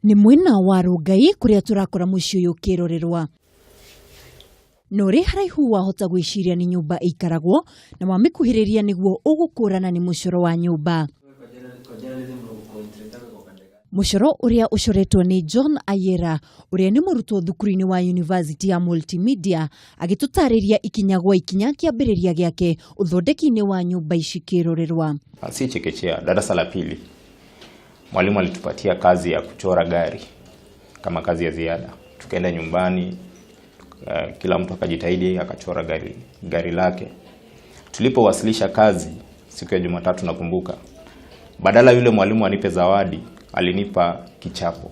Nĩ mwena wa Rongai kũrĩa tũrakora mũciĩ ũyũ kĩrorerwa. Na ũrĩ haraihu wahota gwĩciria nĩ nyũmba ĩikaragwo, na wamĩkuhĩrĩria nĩguo ũgũkũrana nĩ mũcoro wa nyũmba. Mũcoro ũrĩa ũcoretwo nĩ John Ayera ũrĩa nĩ mũrutwo thukuru-inĩ wa University ya Multimedia agĩtũtarĩria ikinya gwa ikinya kĩambĩrĩria gĩake ũthondeki-inĩ wa nyũmba ici kĩrorerwa. Si chekechea, darasa la pili, mwalimu alitupatia kazi ya kuchora gari kama kazi ya ziada. Tukaenda nyumbani, kila mtu akajitahidi akachora gari lake. Tulipowasilisha kazi siku ya Jumatatu, nakumbuka, badala yule mwalimu anipe zawadi, alinipa kichapo.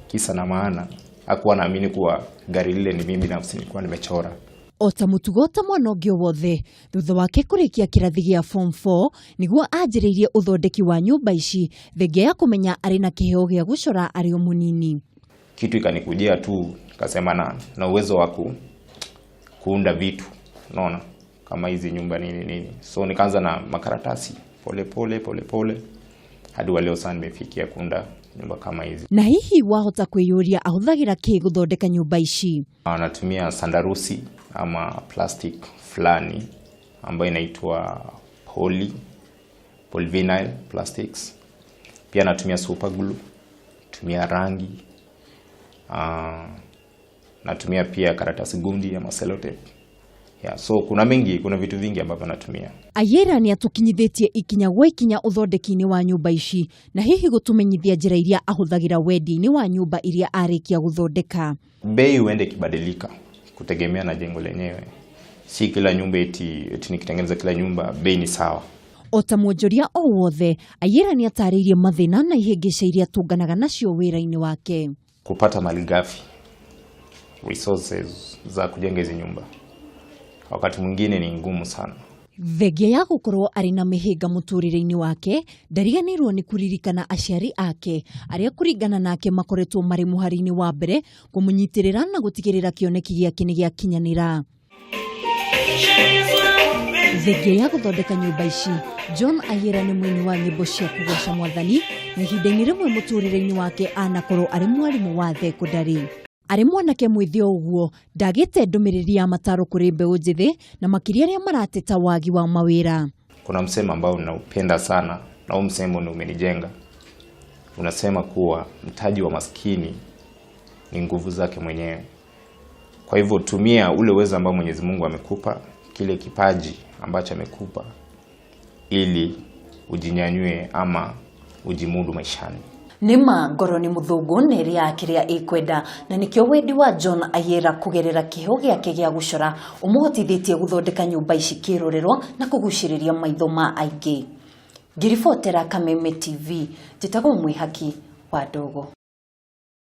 Kisa na maana, hakuwa naamini kuwa gari lile ni mimi binafsi nilikuwa nimechora. O ta mũtugo ta mwana ũngĩ o wothe, thutha wake kũrĩkia kĩrathi gĩa form 4 nĩguo anjĩrĩirie ũthondeki wa nyũmba ici, thengia ya kũmenya arĩ na kĩheo gĩa gũcora arĩ o mũnini. Kitu ikanikujia tu, nikasema na uwezo wa kuunda vitu, unaona, kama hizi nyumba nini nini. So nikaanza na makaratasi pole pole pole pole hadi wa leo sasa nimefikia kuunda nyumba kama hizi. Na hihi wahota kwĩyũria ahũthagĩra kĩ gũthondeka nyũmba ici? Anatumia sandarusi ama plastic fulani ambayo inaitwa polyvinyl plastics. Pia natumia super glue, tumia rangi, natumia pia karatasi gundi ama sellotape. Yeah, so kuna mengi, kuna vitu vingi ambavyo natumia. Ayera nĩ atũkinyithĩtie ikinya gwa ikinya ũthondeki-inĩ wa nyũmba ici na hihi gũtũmenyithia njĩra iria ahũthagĩra wendia-inĩ wa nyũmba iria arĩkia gũthondeka. Bei huenda ikibadilika kutegemea na jengo lenyewe. Si kila nyumba eti nikitengeneza kila nyumba bei ni sawa. O ta mwonjoria o wothe, Ayera nĩ atarĩirie mathĩna na ihĩngĩca iria atũnganaga nacio wĩra-inĩ wake. Kupata malighafi, resources za kujenga hizi nyumba, wakati mwingine ni ngumu sana. Thengia ya gũkorwo arĩ na mĩhĩnga mũtũrĩre-inĩ wake, ndariganĩirwo nĩ kũririkana aciari ake arĩa kũringana nake makoretwo marĩ mũhari-inĩ wa mbere kũmũnyitĩrĩra na gũtigĩrĩra kĩoneki gĩake nĩ gĩakinyanĩra. Thengia ya gũthondeka nyũmba ici, John Ayera nĩ mũini wa nyĩmbo cia kũgoca mwathani na ihinda-inĩ rĩmwe mũtũrĩre-inĩ wake anakorwo arĩ mwarimũ wa thekondarĩ. Arĩ mwanake mwĩthĩ o ũguo, ndagĩte ndũmĩrĩri ya mataro kũrĩ mbeũ njĩthĩ na makĩria arĩa marateta wagi wa mawĩra. Kuna msemo ambao ninaupenda sana na huu msemo ni umenijenga. Unasema kuwa mtaji wa maskini ni nguvu zake mwenyewe. Kwa hivyo tumia ule uwezo ambao Mwenyezi Mungu amekupa, kile kipaji ambacho amekupa, ili ujinyanyue ama ujimudu maishani. Nĩma ngoro nĩ mũthũngũ na ĩrĩa kĩrĩa ĩkwenda, na nĩkĩo wendi wa John Ayera kũgerera kĩheo gĩake gĩa gũcora ũmũhotithĩtie gũthondeka nyũmba ici kĩrorerwa na kũgucĩrĩria maitho ma aingĩ. Ngĩribotera Kameme TV, njĩtagwo Mwĩhaki wa Ndogo.